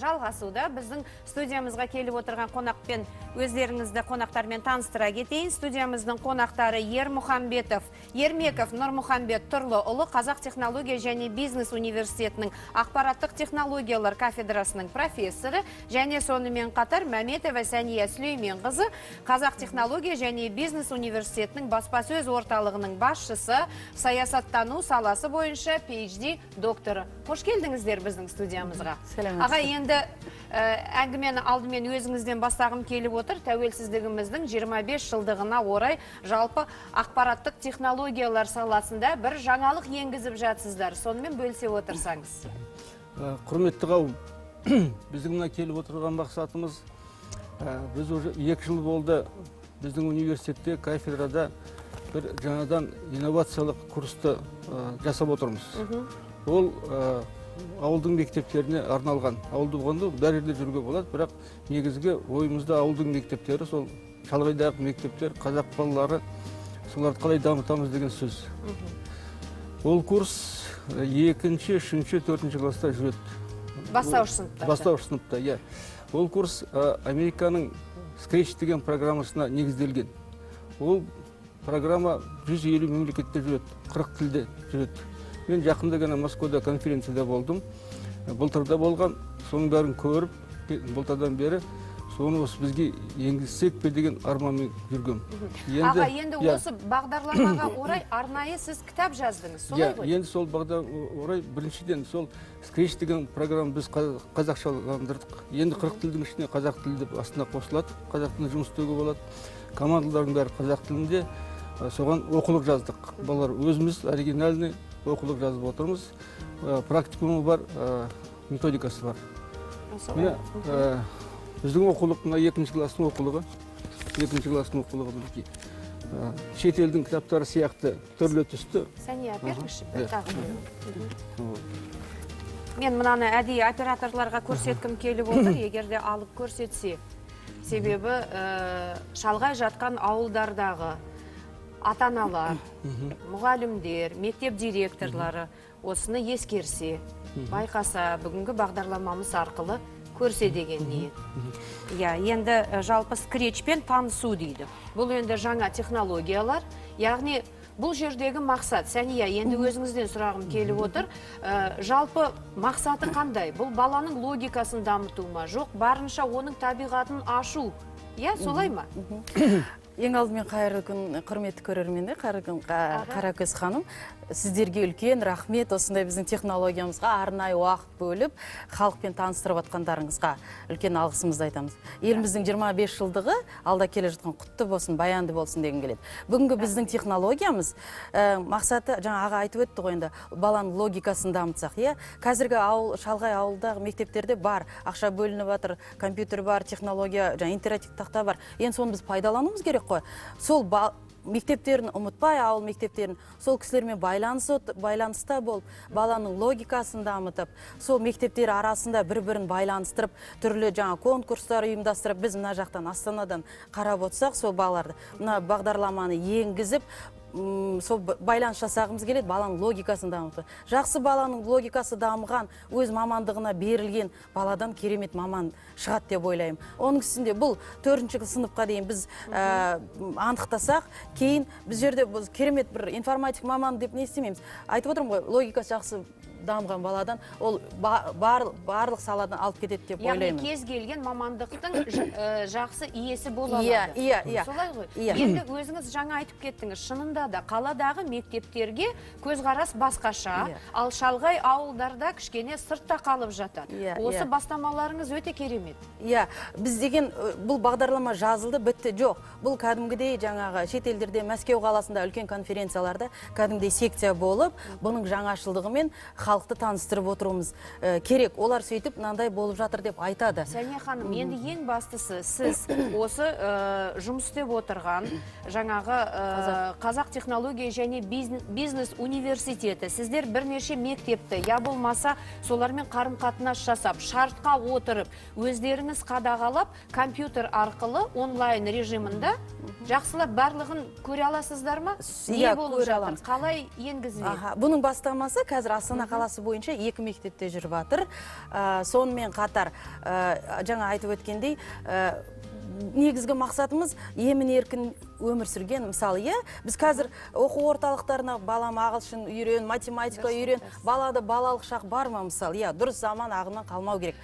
Жалғасуда. Біздің студиямызға келіп отырған қонақпен өздеріңізді қонақтармен таныстыра кетейін. Студиямыздың қонақтары Ермеков Нұрмұхамбет Тұрлыұлы, Қазақ технология және бизнес университетінің ақпараттық технологиялар кафедрасының профессоры, және сонымен қатар Мәметова Сәния Сүлейменқызы, Қазақ технология және бизнес университетінің баспасөз орталығының басшысы, саясаттану саласы бойынша PhD докторы. Қош келдіңіздер біздің студиямызға. Аға, енді әңгімені алдымен өзіңізден бастағым келіп отыр. Тәуелсіздігіміздің 25 жылдығына орай жалпы ақпараттық технологиялар саласында бір жаңалық енгізіп жатсыздар. Сонымен бөлісе отырсаңыз. Құрметті қауым, біздің мына келіп отырған мақсатымыз, біз уже 2 жыл болды біздің университетте, кафедрада бір жаңадан инновациялық курсты жасап отырмыз. Ол ауылдың мектептеріне арналған. Ауылды болғанда, бәр жерде жүруге болады, бірақ негізгі ойымызда ауылдың мектептері, сол шалғайдағы мектептер, қазақ балалары, соларды қалай дамытамыз деген сөз. Ол курс екінші, үшінші, төртінші класста жүреді. Бастауыш сыныпта. Бастауыш сыныпта, иә. Ол курс Американың Scratch деген программасына негізделген. Ол программа 150 мемлекетте жүреді, 40 тілде жүреді. Мен жақында ғана Москвада конференцияда болдым, былтырда болған, соның бәрін көріп, былтырдан бері соны осы бізге енгізсек пе деген арманмен жүргем. Аға, енді осы бағдарламаға орай арнайы сіз кітап жаздыңыз, солай ғой? Енді сол бағдар орай біріншіден сол Scratch деген программа біз қазақшаландырдық. Енді 40 тілдің ішіне қазақ тілі деп астына қосылады, қазақ тілінде жұмыс істеуге болады. Командалардың бәрі қазақ тілінде. Соған оқулық жаздық. Балалар, өзіміз оригинальный оқулық жазып отырмыз. Практикумы бар, методикасы бар. Міне, біздің оқулық мына екінші класстың оқулығы, екінші класстың оқулығы, мінекей. Шетелдің кітаптары сияқты түрлі түсті. Сәния, беріңізші бір тағы. Вот. Мен мынаны әдейі операторларға көрсеткім келіп отыр, егер де алып көрсетсе. Себебі шалғай жатқан ауылдардағы ата-аналар, мұғалімдер, мектеп директорлары осыны ескерсе, байқаса, бүгінгі бағдарламамыз арқылы көрсе деген ниет. Иә, енді жалпы Scratch-пен танысу дейді. Бұл енді жаңа технологиялар, яғни бұл жердегі мақсат, Сәния, енді өзіңізден сұрағым келіп отыр. Жалпы мақсаты қандай? Бұл баланың логикасын дамыту ма? Жоқ, барынша оның табиғатын ашу. Иә, солай ма? Ең алдымен қайырлы күн, құрметті көрермендер, қайырлы күн, Қаракөз ханым. Сіздерге үлкен рахмет, осындай біздің технологиямызға арнайы уақыт бөліп, халықпен таныстырып жатқандарыңызға үлкен алғысымызды айтамыз. Еліміздің 25 жылдығы алда келе жатқан құтты болсын, баянды болсын дегім келеді. Бүгінгі біздің технологиямыз мақсаты, жаңа аға айтып өтті ғой, енді баланың логикасын дамытсақ, иә. Қазіргі ауыл, шалғай ауылдағы мектептерде бар, ақша бөлініп жатыр, компьютер бар, технология, жаңа интерактивті тақта бар. Енді соны біз пайдалануымыз керек қой. Сол мектептерін ұмытпай, ауыл мектептерін, сол кісілермен байланыста болып, баланың логикасын дамытып, сол мектептер арасында бір-бірін байланыстырып, түрлі жаңа конкурстар ұйымдастырып, біз мына жақтан, Астанадан қарап отырсақ, сол балаларды мына бағдарламаны енгізіп, сол байланыс жасағымыз келеді, баланың логикасын дамыту. Жақсы баланың логикасы дамыған, өз мамандығына берілген баладан керемет маман шығады деп ойлаймын. Оның үстінде бұл төртінші сыныпқа дейін біз анықтасақ, кейін біз жерде біз керемет бір информатик маман деп не істемейміз. Айтып отырмын ғой, логикасы жақсы дамыған баладан ол барлық саладан алып кетеді деп Яғни ойлаймын. кез келген мамандықтың жақсы иесі бола Иә, алады. иә, иә. Солай ғой. Иә. Енді өзіңіз жаңа айтып кеттіңіз, шынында да қаладағы мектептерге көзқарас басқаша, ал шалғай ауылдарда кішкене сыртта қалып жатады. Осы бастамаларыңыз өте керемет. Иә, біз деген бұл бағдарлама жазылды, бітті, жоқ. Бұл кәдімгідей жаңағы шетелдерде, Мәскеу қаласында үлкен конференцияларда кәдімгідей секция болып, бұның жаңашылдығымен халықты таныстырып отыруымыз керек. Олар сөйтіп мынандай болып жатыр деп айтады. Сәния ханым, енді ең бастысы сіз осы жұмыс істеп отырған жаңағы Қазақ технология және бизнес университеті, сіздер бірнеше мектепті, я болмаса солармен қарым-қатынас жасап, шартқа отырып, өздеріңіз қадағалап, компьютер арқылы онлайн режимында жақсылап барлығын көре аласыздар ма? Не Иә, болып көре жатыр? аламыз. Қалай енгізіледі? Аха, бұның бастамасы қазір Астана қаласы бойынша 2 мектепте жүріп жатыр. Сонымен қатар, жаңа айтып өткендей, негізгі мақсатымыз емін еркін өмір сүрген, мысалы, иә, біз қазір оқу орталықтарына балам ағылшын үйрен, математика үйрен, балада балалық шақ бар ма, мысалы, иә, дұрыс, заман ағынан қалмау керек.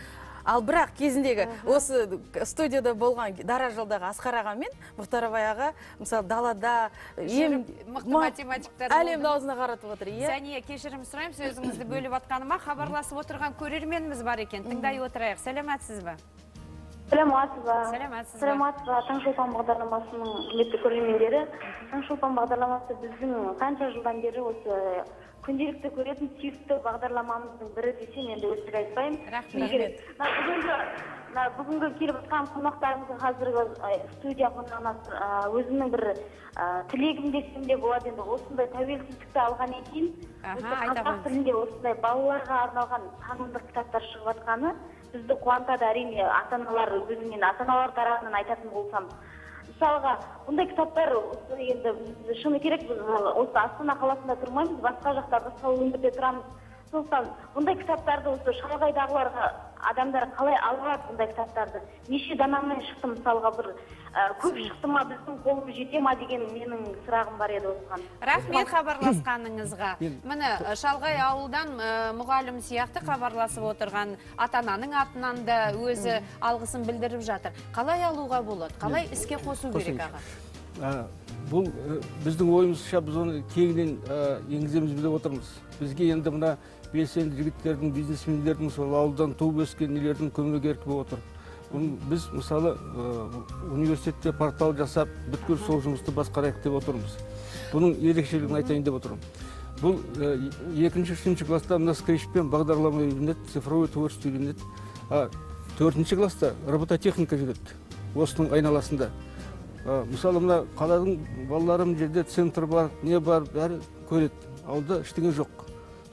Ал бірақ кезіндегі осы студияда болған дара жылдағы Асқар аға мен Мұхтарабай аға, мысалы, далада мықты математиктар әлемді аузына қаратып отыр. Иә. Сәния, кешірім сұраймын, сөзіңізді бөліп атқаныма. Хабарласып отырған көрерменіміз бар екен, тыңдай отырайық. Сәлеметсіз бе? Саламатсыз ба? Саламатсыз ба? Саламатсыз ба? Таңшолпан бағдарламасының құрметті көрермендері. Таңшолпан бағдарламасы біздің қанша жылдан бері осы күнделікті көретін сүйікті бағдарламамыздың бірі десем, енді өтірік айтпаймын. Рахмет. Бүгінгі келіп отқан қонақтарымыздың қазіргі студия қонағына өзімнің бір тілегім десем де болады, енді осындай тәуелсіздікті алғаннан кейін қазақ тілінде осындай балаларға арналған танымдық кітаптар шығып жатқаны бізді қуантады, әрине, ата-аналар өзімен, ата-аналар тарапынан айтатын болсам. Мысалға, бұндай кітаптар енді шыны керек, біз осы Астана қаласында тұрмаймыз, басқа жақта, басқа өңірде тұрамыз. Сондықтан бұндай кітаптарды осы шалғайдағыларға адамдар қалай ала алады бұндай кітаптарды? Неше данамен шықты, мысалға, бір көп шықты ма, біздің қолымыз жете ма деген менің сұрағым бар еді осыған. Рахмет хабарласқаныңызға. Міне, шалғай ауылдан мұғалім сияқты хабарласып отырған ата-ананың атынан да өзі алғысын білдіріп жатыр. Қалай алуға болады? Қалай іске қосу керек, аға? Бұл біздің ойымызша, біз оны кеңінен енгіземіз деп отырмыз. Бізге енді мына белсенді жігіттердің, бизнесмендердің, сол ауылдан туып өскен нелердің көмегі керек болып отыр. Бұны біз, мысалы, университетте портал жасап, бүткіл сол жұмысты басқарайық деп отырмыз. Бұның ерекшелігін айтайын деп отырмын. Бұл екінші, үшінші класста мына скретчпен бағдарлама үйренеді, цифровой творчество үйренеді. Төртінші класста робототехника жүреді осының айналасында. Мысалы, мына қаланың балалары мына жерде центр бар, не бар, бәрі көреді. Ауылда ештеңе жоқ.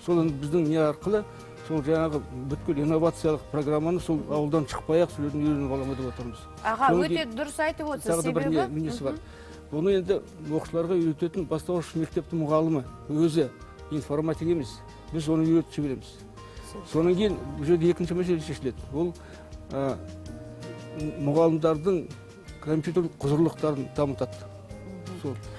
Сол енді біздің не арқылы сол жаңағы бүткіл инновациялық программаны сол ауылдан шықпай-ақ сол жерден үйреніп аламыз деп отырмыз. Аға, өте дұрыс айтып отырсыз, тағы да бір себебі несі бар. Бұны енді оқушыларға үйрететін бастауыш мектептің мұғалімі өзі информатик емес. Біз оны үйретіп жібереміз. Содан кейін бұл жерде екінші мәселе шешіледі. Бұл мұғалімдердің компьютерлік құзырлықтарын дамытады.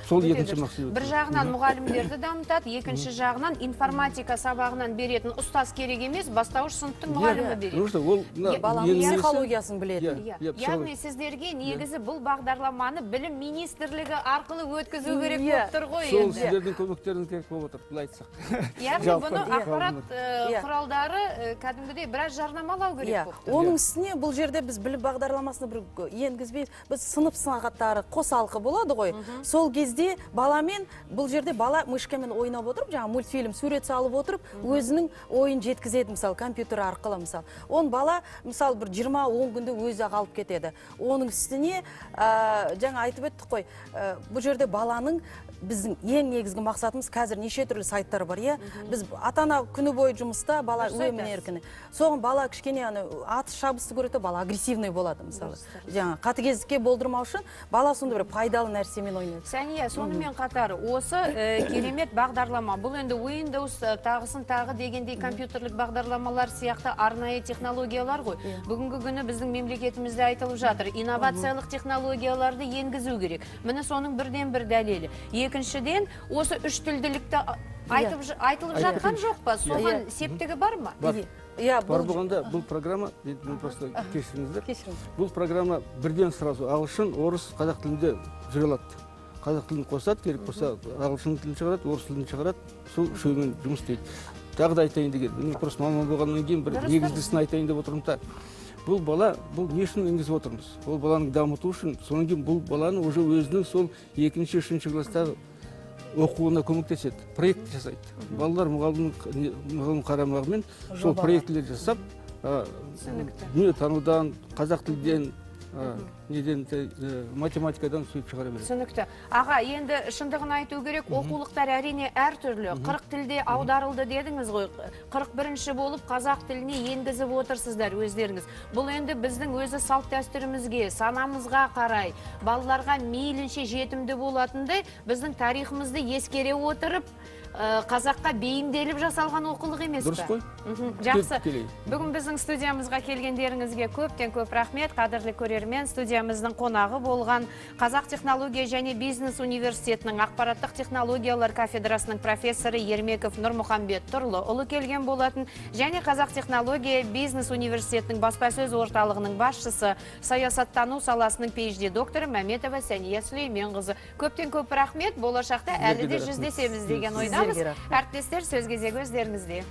Сол екінші мақсат. Бір жағынан мұғалімдерді дамытады, екінші жағынан информатика сабағынан беретін ұстаз керек емес, бастауыш сыныптың мұғалімі береді. Ол баланың психологиясын біледі. Яғни сіздерге негізі бұл бағдарламаны білім министрлігі арқылы өткізу керек болып тұр ғой Сол енді. Сіздердің көмектеріңіз керек болып отыр, былай айтсақ. Яғни бұны ақпарат құралдары кәдімгідей біраз жарнамалау керек болып тұр. Оның үстіне бұл жерде біз білім бағдарламасына бір енгізбей, біз сынып сағаттары қосалқы болады ғой. Сол кезде баламен, бұл жерде бала мышкамен ойнап отырып, жаңа мультфильм сурет салып отырып, өзінің ойын жеткізеді, мысалы, компьютер арқылы, мысалы. Он бала, мысалы, бір 20-10 күнде өзі ақ алып кетеді. Оның үстіне, жаңа айтып өттік қой, бұл жерде баланың біздің ең негізгі мақсатымыз қазір неше түрлі сайттар бар, иә? Біз ата-ана күні бойы жұмыста, бала өмір еркіні. Соған бала кішкене атыс шабысты көреді, бала агрессивный болады, мысалы. Жаңа қатыгездікке болдырмау үшін бала сонда бір пайдалы нәрсемен ойнайды. Сәния, сонымен қатар осы керемет бағдарлама, бұл енді Windows тағысын тағы дегендей компьютерлік бағдарламалар сияқты арнайы технологиялар ғой. Бүгінгі күні біздің мемлекетімізде айтылып жатыр, инновациялық технологияларды енгізу керек. Міне соның бірден бір дәлелі. Екіншіден, осы үш тілділікті айтылып жатқан жоқ па? Соған септігі бар ма? Бар. Бар болғанда бұл программа, мен просто кешіріңіздер. Бұл программа бірден сразу ағылшын, орыс, қазақ тілінде жүре алады. Қазақ тілін қосады, керек болса ағылшын тілін шығарады, орыс тілін шығарады, сол үшеуімен жұмыс істейді. Тағы да айтайын деген, мен просто маман болғаннан кейін бір негізгісін айтайын деп отырмын та. Бұл бала, бұл не үшін енгізіп отырмыз? Ол баланы дамыту үшін, содан кейін бұл баланы уже өзінің сол екінші, үшінші класстағы оқуына көмектеседі, проект жасайды. Балалар мұғалім қарамағымен сол проектілер жасап, дүниетанудан, қазақ тілден, неден, математикадан сөйтіп шығара береді. Түсінікті. Аға, енді шындығын айту керек, оқулықтар әрине әртүрлі. 40 тілде аударылды дедіңіз ғой. 41-ші болып қазақ тіліне енгізіп отырсыздар өздеріңіз. Бұл енді біздің өзі салт дәстүрімізге, санамызға қарай, балаларға мейлінше жетімді болатындай біздің тарихымызды ескере отырып, Қазаққа бейімделіп жасалған оқулық емес Дұрыс пе? қой. Жақсы. Тікелей. Бүгін біздің студиямызға келгендеріңізге көптен көп рахмет. Қадірлі көрермен, студиямыздың қонағы болған Қазақ технология және бизнес университетінің ақпараттық технологиялар кафедрасының профессоры Ермеков Нұрмұхамбет Тұрлыұлы келген болатын және Қазақ технология бизнес университетінің баспасөз орталығының басшысы, саясаттану саласының PhD докторы Мәметова Сәния Сүлейменқызы. Көптен көп рахмет. Болашақта әлі де Сіздерге де рахмет. жүздесеміз деген ойдамыз. Сіздерге рахмет. Әріптестер, сөз кезегі өздеріңізде.